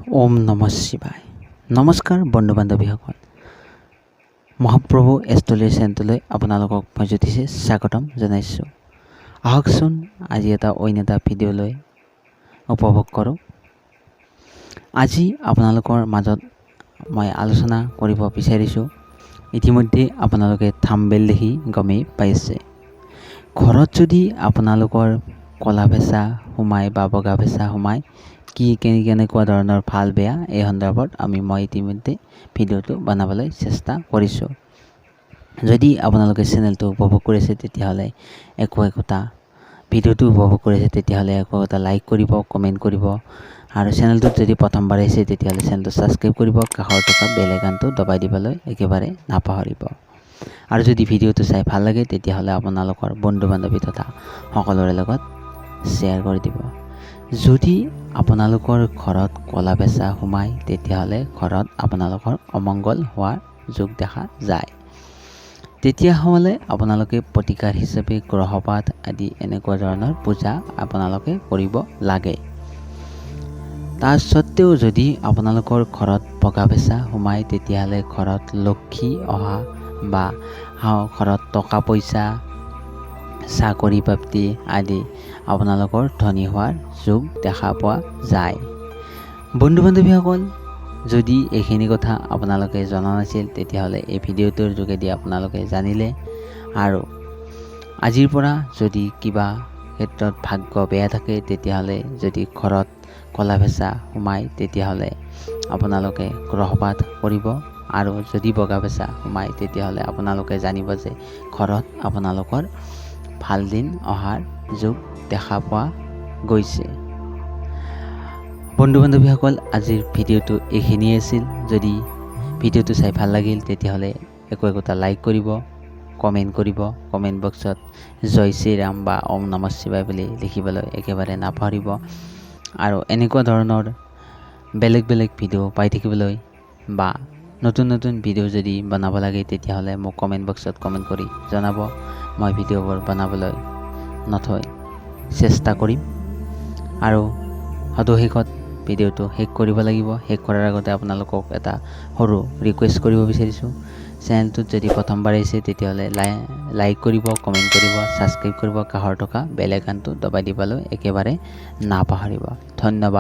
ওম নম শিৱায়। নমস্কাৰ বন্ধু বান্ধৱীসকল, মহাপ্ৰভু এষ্ট্ৰলজি চেনেলটোলৈ আপোনালোকক মই জ্যোতিষে স্বাগতম জনাইছোঁ। আহকচোন, আজি এটা অইন এটা ভিডিঅ'লৈ উপভোগ কৰোঁ। আজি আপোনালোকৰ মাজত মই আলোচনা কৰিব বিচাৰিছোঁ, ইতিমধ্যে আপোনালোকে থাম্বনেইল দেখি গমেই পাইছে, ঘৰত যদি আপোনালোকৰ ক'লা ফেঁচা সোমায় বা বগা ফেঁচা সোমায়, কি কেনেকুৱা ধৰণৰ ভাল বেয়া, এই সন্দৰ্ভত মই ইতিমধ্যে ভিডিঅ'টো বনাবলৈ চেষ্টা কৰিছোঁ। যদি আপোনালোকে চেনেলটো উপভোগ কৰিছে, তেতিয়াহ'লে একো একোটা ভিডিঅ'টো উপভোগ কৰিছে, তেতিয়াহ'লে একো এটা লাইক কৰিব, কমেণ্ট কৰিব আৰু চেনেলটোত যদি প্ৰথমবাৰ আহিছে, তেতিয়াহ'লে চেনেলটো ছাবস্ক্ৰাইব কৰিব, কাষৰ থকা বেল আইকনটো দবাই দিবলৈ একেবাৰে নাপাহৰিব। আৰু যদি ভিডিঅ'টো চাই ভাল লাগে, তেতিয়াহ'লে আপোনালোকৰ বন্ধু বান্ধৱী তথা সকলোৰে লগত শ্বেয়াৰ কৰি দিব। যদি আপোনালোকৰ ঘৰত ক'লা ফেঁচা সোমায়, তেতিয়াহ'লে ঘৰত আপোনালোকৰ অমংগল হোৱাৰ যোগ দেখা যায়। তেতিয়াহ'লে আপোনালোকে প্ৰতিকাৰ হিচাপে গ্ৰহপাঠ আদি এনেকুৱা ধৰণৰ পূজা আপোনালোকে কৰিব লাগে। তাৰ স্বত্তেও যদি আপোনালোকৰ ঘৰত বগা ফেঁচা সোমায়, তেতিয়াহ'লে ঘৰত লক্ষী অহা বা ঘৰত টকা পইচা, চাকৰি প্ৰাপ্তি আদি আপোনালোকৰ ধনী হোৱাৰ যোগ দেখা পোৱা যায়। বন্ধু বান্ধৱীসকল, যদি এইখিনি কথা আপোনালোকে জনা নাছিল, তেতিয়াহ'লে এই ভিডিঅ'টোৰ যোগেদি আপোনালোকে জানিলে। আৰু আজিৰ পৰা যদি কিবা ক্ষেত্ৰত ভাগ্য বেয়া থাকে, তেতিয়াহ'লে যদি ঘৰত ক'লা ফেঁচা সোমায়, তেতিয়াহ'লে আপোনালোকে গ্ৰহপাঠ কৰিব আৰু যদি বগা ফেঁচা সোমায়, তেতিয়াহ'লে আপোনালোকে জানিব যে ঘৰত আপোনালোকৰ ভাল দিন অহাৰ যোগ দেখা পোৱা গৈছে। বন্ধু বান্ধৱীসকল, আজিৰ ভিডিঅ'টো এইখিনিয়ে আছিল। যদি ভিডিঅ'টো চাই ভাল লাগিল, তেতিয়াহ'লে একো একোটা লাইক কৰিব, কমেণ্ট কৰিব। কমেণ্ট বক্সত জয় শ্ৰীৰাম বা ওম নম শিৱায় বুলি লিখিবলৈ একেবাৰে নাপাহৰিব। আৰু এনেকুৱা ধৰণৰ বেলেগ বেলেগ ভিডিঅ' পাই থাকিবলৈ বা নতুন নতুন ভিডিঅ' যদি বনাব লাগে, তেতিয়াহ'লে মোক কমেণ্ট বক্সত কমেণ্ট কৰি জনাব। মই ভিডিঅ'বোৰ বনাবলৈ নথৈ চেষ্টা কৰিম। আৰু সদৌ শেষত ভিডিঅ'টো শেষ কৰিব লাগিব। শেষ কৰাৰ আগতে আপোনালোকক এটা সৰু ৰিকুৱেষ্ট কৰিব বিচাৰিছোঁ। চেনেলটোত যদি প্ৰথমবাৰ আহিছে, তেতিয়াহ'লে লাইক কৰিব, কমেণ্ট কৰিব, ছাবস্ক্ৰাইব কৰিব, কাষৰ থকা বেল আইকনটো দবাই দিবলৈ একেবাৰে নাপাহৰিব। ধন্যবাদ।